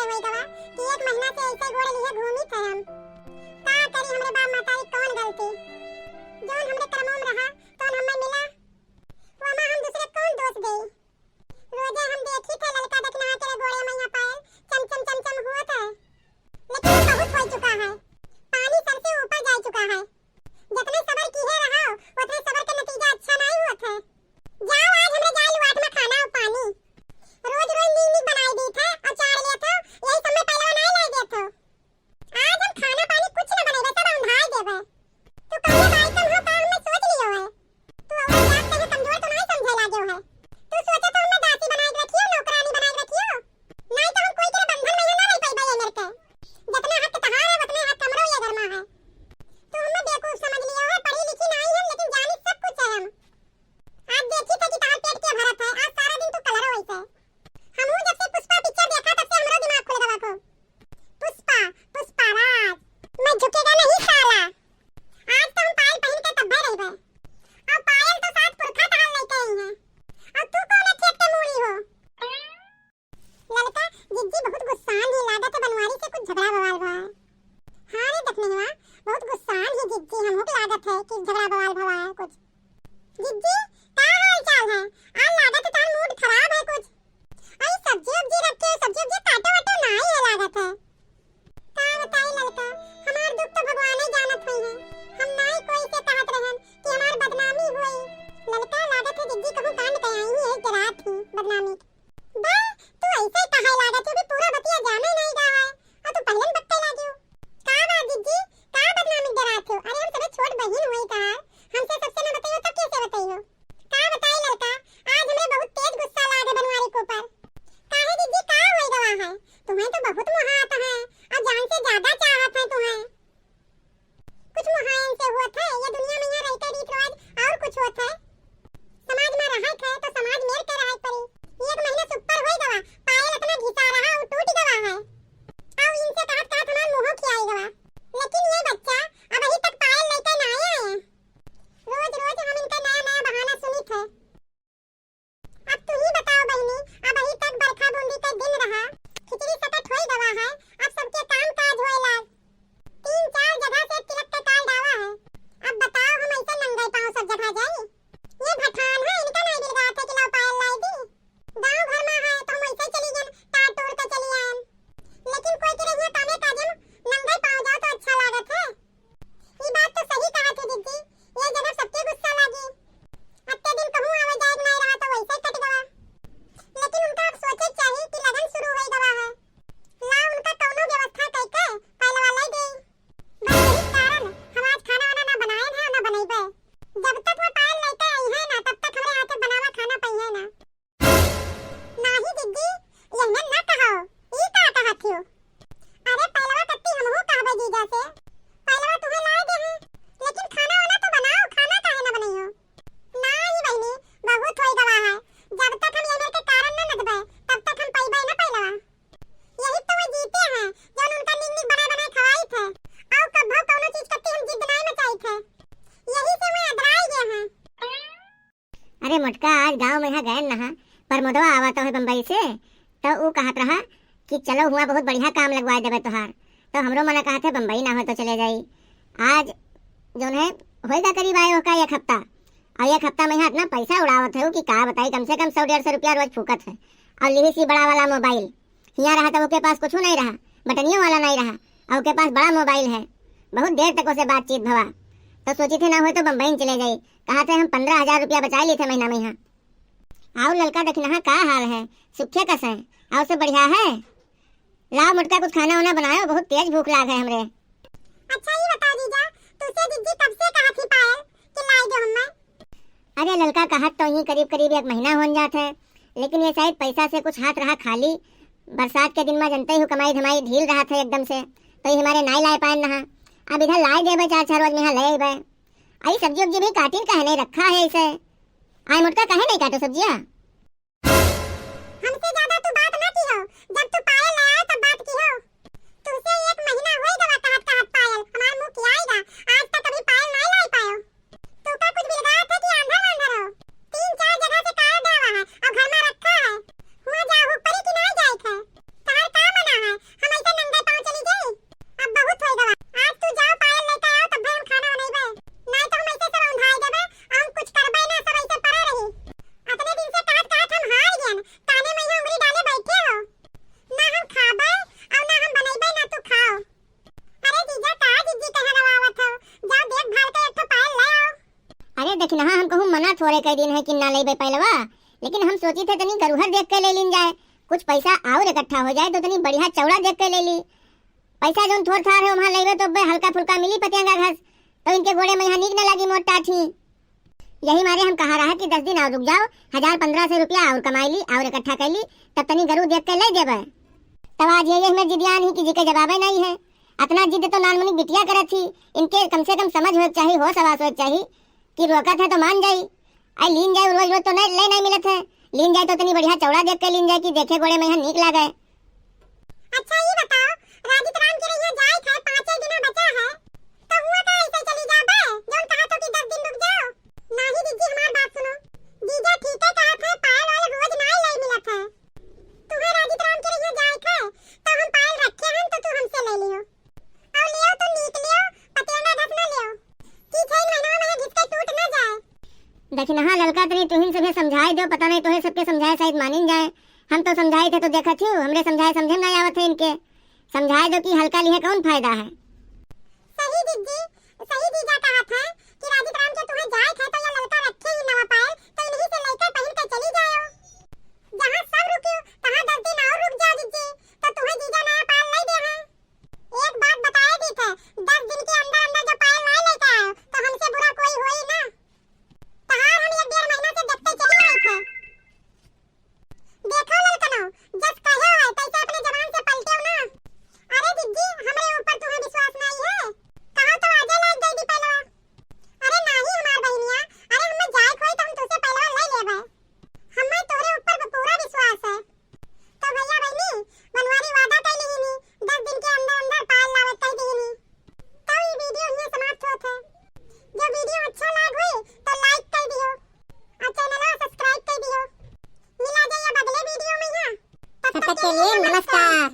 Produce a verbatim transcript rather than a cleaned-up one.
होई गवा कि एक महीना से ऐसे गोड़े लिए घूमी थे हम। का करी हमरे बाप महतारी कौन गलती, जौन हमरे करमों में रहा तौन हमें मिला, वमा हम दूसरे कौन दोष देई। रोजे हम देखी थे ललका दखिनहा के गोड़े मइया पायल चम चम चम चम हुआ था, लेकिन अब बहुत हो चुका है, पानी सर से ऊपर जा चुका है। जितने सबर किहे रहो, उतने सबर के नतीजा अच्छा नहीं हुआ था। जाओ आज हमरे जाए लुआट में खाना और पानी, रोज रोज नीक नीक बनाई दी थे और चार ले थे, यही सब में पहलवा नहीं लाई देते। आज हम खाना पानी कुछ न बनेबे, सब औंधाय देबे। तू कौनो बाई कम हो का हमें सोच लियो है? तू औरत जात कहे कमजोर तो नहीं समझे लागे है। तू सोचे तो हमें दासी बनाए के रखियो, नौकरानी बनाए के रखियो। नहीं तो हम कोई के बंधन में ना रह पाइबे ये घर के। जितना हक तहार है, उतने हक हमरो ये घर में है। तू हमें बेवकूफ समझ लियो है, पढ़ी लिखी नहीं हम, लेकिन जानी सब कुछ है हम। आज देखी थे कि तहार पेट के भरत है, आज सारा दिन तू कलरो ऐसे। हमहू जब से पुष्पा पिक्चर देखा, तब से हमरो दिमाग खुल गवा खूब। पुष्पा, पुष्पा राज, मैं झुकेगा नहीं साला। आज तो हम पायल पहन के तब्बे रहबे। और पायल तो सात पुरखा तहार लेके आई है। और तू कौन खेत के मूड़ी हो? ललका, जिज्जी बहुत गुस्सान ही लागत है, बनवारी से कुछ झगड़ा बवाल बा। हाँ रे दखिनहवा, बहुत गुस्सान ही जिज्जी, हमहू के लागत है कि झगड़ा बवाल भवा है कुछ। जिज्जी, का हाल चाल है? आ लागत है तोर मूड खराब है कुछ। आई सब्जी उब्जी रखे, सब्जी उब्जी काटे वाटे नाई है लागत है। का बताई ललका, हमार दुख तो भगवाने जानत होई है। हम नाई कोई से कहत रहन कि हमार बदनामी होई। ललका, लागत है जिज्जी कहूँ कांड कयाई ही है, डरात ही बदनामी। बा, तू ऐसे काहे लागत हो? अभी पूरा बतिया जाने नहीं रहा है। और तू पहले बक्के लागे हो। का बात जिज्जी? का बदनामी डरात हो? अरे हम सबसे छोट बहिन हुई तहार, हमसे सबसे न बताइयो तब कैसे बताइयो? का बताई ललका, आज हमरे बहुत तेज गुस्सा लागे बनवारी के ऊपर। काहे जिज्जी, का होई गवा है? तुम्हें तो बहुत मोहात है और जान से ज्यादा चाहत है तुम्हें। कुछ मोहायन से होत है, ये दुनिया में यहाँ रहते रीत रिवाज और कुछ होत है। समाज में रहत है तो समाज मेर के रहे पड़ी। एक महीना से ऊपर होई गवा, पायल इतना घिसा रहा, वो टूट गवा है। और इनसे कहत कहत हमार मुंह खियाई गवा। लेकिन ये बच्चा अबही तक पायल लेके ना आए हैं। रोज रोज हम इनका नया नया बहाना सुनी थे। अब तू ही बताओ बहिनी, अबही तक बरखा बूंदी के दिन रहा, खिचड़ी सपट होई गवा है, अब सबके काम काज होए लाग। तीन चार जगह से तिलक के काल डावा है, अब बताओ हम ऐसे नंगे पाँव सब जगह जाई? ये भठान है, इनका नहीं बिलगात है कि लाओ पायल लाई दी। गाँव घर में है तो हम ऐसे ही चली गन, टार टूर के चली आयन। लेकिन कोई के रहिया कामे काजे में नंगे पाँव जाओ तो अच्छा लागत है। ई बात तो सही कहा थी जिज्जी, ये जगह सबके गुस्सा लागी। अत्ते दिन कहूँ आवे जाए के नहीं रहा तो वैसे ही कट गवा। लेकिन उनका अब सोचे के चाही कि लगन शुरू होई गवा है। ला उनका कौनो व्यवस्था कइके पहलवा ले दे। बस यही कारण हम आज खाना वाना ना बनाए हैं, ना बनइबे। जब तक वो पायल लेके आई है ना, तब तक हमरे हाथे बनावा खाना पइहे ना। नाही जिज्जी, यहने ना कहो, ई का कहत हियो? अरे पहलवा कत्ती हमहू कहबे जीजा से, पहलवा तुहे लाए दे हैं, लेकिन खाना वाना तो बनाओ, खाना काहे ना बनइयो? नाही बहिनी, बहुत होई गवा है, जब तक हम यहने के कारण ना नदबे, तब तक हम पइबे ना पहलवा। यही तो वो जीते हैं, जौन उनका नीक नीक बनाए बनाए खवाई थे, और कब्बो कौनो चीज कत्ती हम जिद नाई मचाई थे, यही से वो अदराई गए हैं। अरे मोटका, आज गाँव में यहाँ गए नहा, प्रमोदवा आवत है बम्बई से, तो ऊ कहत रहा कि चलो हुआ बहुत बढ़िया काम लगवाए देबे तोहार। तो हमरो मना कहत है बम्बई ना हो तो चले जाई। आज जौन है होएगा करीब आए ओका एक हफ्ता, और एक हफ्ता में यहाँ इतना पैसा उड़ावत है कि का बताई, कम से कम सौ डेढ़ सौ रुपया रोज फूकत है। और लिही सी बड़ा वाला मोबाइल, हियाँ रहा तो ओके पास कुछ नहीं रहा, बटनियों वाला नहीं रहा, और ओके पास बड़ा मोबाइल है। बहुत देर तक ओसे बातचीत भवा, तो सोची थे ना होए तो बम्बई में चले जाई। कहा थे हम पन्द्रह हजार रुपया बचा ली थे महीना में यहाँ। और ललका दखिनहा का हाल है, सुखे कस है, और सब बढ़िया है? लाओ मोटका कुछ खाना वाना बनाओ, बहुत तेज भूख लाग है हमरे। अच्छा ये बताओ जीजा, तुसे जिज्जी कब से कहा थी पायल कि लाई दो हमें? अरे ललका कहत तो ही करीब करीब एक महीना होन जात है, लेकिन ये शायद पैसा से कुछ हाथ रहा खाली। बरसात के दिन में जनते ही हो कमाई धमाई ढील रहा था एकदम से, तो ये हमारे नाई लाए पाए नहा। अब इधर लाए देबे चार चार रोज में यहाँ ले अबे। आई सब्जी उब्जी भी काटिन कहे नहीं रखा है इसे। आई मोटका कहे नहीं काटो सब्जिया। हमसे ज्यादा तू बात ना की हो, जब तू पायल ले आए तब बात की हो। तुमसे एक महीना होई गवा कहत कहत पायल, हमार मुंह खियाई गा, आज तक कभी पायल नहीं लाई पायो। तू का कुछ बिलगात है कि आंधर आंधर हो? तीन चार जगह से कायल डावा है और घर में रखा है। हुआ जा हो परी कि ना जाए थे? तहार का मना है? थोरे कई दिन है कि ना लेबे पइलवा, लेकिन हम सोचित है तनी गरुहर देख के ले लीन जाए, कुछ पैसा और इकट्ठा हो जाए तो तनी बढ़िया चौड़ा देख के ले ली। पैसा जौन थोर थार है वहाँ लेबे तो बे हल्का फुल्का मिली पतियंगा घास, तो इनके गोड़े में यहाँ नीक न लागी मोट टाठी। यही मारे हम कहा रहा कि दस दिन और रुक जाओ, हजार पन्द्रह सौ रुपया और कमाई ली और इकट्ठा कर ली, तब तनी गरु देख के ले देबे। तब आज यही हमें जिदियान ही कि जिके जवाबे नहीं है। अतना जिद तो नानमुनी बिटिया करत थी, इनके कम से कम समझ होए के चाही, होश हवास होए के चाही कि रोकत है तो मान जाई। आई लीन जाए रोज रोज तो नहीं, ले नहीं मिलत है, लीन जाए तो तनी बढ़िया चौड़ा देख के लीन जाए कि देखे गोड़े में यहाँ नीक लागे। अच्छा ये बताओ, राजित राम के यहाँ जाए थे, पाँचे दिन बचा है, तो हुआ का ऐसे चली जाबे, जौन कहा तो कि दस दिन रुक जाओ? नाही दीदी, हमार बात सुनो, जीजा ठीक है कहा थे, पायल वाले रोज नहीं ले मिलत है, तुम्हें राजित राम के यहाँ जाए थे, तो हम पायल रखे हैं, तो तू हमसे ले लियो। और लियो तो नीक लियो, पतियंगा घस ना लियो। कि छह महीना में घिस के टूट ना जाए। दखिनहा ललका तनी तुहिन सभे समझाए दो, पता नहीं तोहे सबके समझाए शायद मानिन जाए। हम तो समझाए थे तो देखत ही, हमरे समझाए समझे में ना आवत है इनके। समझाए दो कि हल्का लिहे कौन फायदा है। सही दीदी, सही जीजा कहत है कि राजित राम के तुम्हें जाए थे तो ये ललका रखे ही नवा पायल, तो इन्हीं से लेकर पहन के चली जाओ। जहाँ सब रुकियो, तहाँ दस दिन और रुक जाओ दीदी, तो तुम्हें जीजा नया पायल नहीं दे है। एक बात बताए दी थे, दस दिन के अंदर अंदर जो पायल नहीं लेके आयो, तो हमसे बुरा कोई होई ना। तहार हम एक डेढ़ महीना से देखते चली आई थे। देखो ललकनो, जस कहो है, तैसे अपने जबान से पलटेओ ना। अरे दीदी, हमरे ऊपर तुम्हें विश्वास नहीं है? कहो तो आजे लाइक दे दी पहलवा। अरे नाही हमार बहिनिया, अरे हमें जाए कोई तो हम तुझसे पहलवा ले लेबे। हमें तोहरे ऊपर पूरा विश्वास है। तो भैया बहिनी, बनवारी वादा कइली ही नी, दस दिन के अंदर अंदर पायल लावे कह दी ही नी। तो ये वीडियो यहीं समाप्त होत है। जो वीडियो अच्छा लाग हुई तो लाइक कर दियो और चैनल सब्सक्राइब कर दियो। मिला जाइए अगले वीडियो में यहाँ। तब तक के लिए नमस्कार।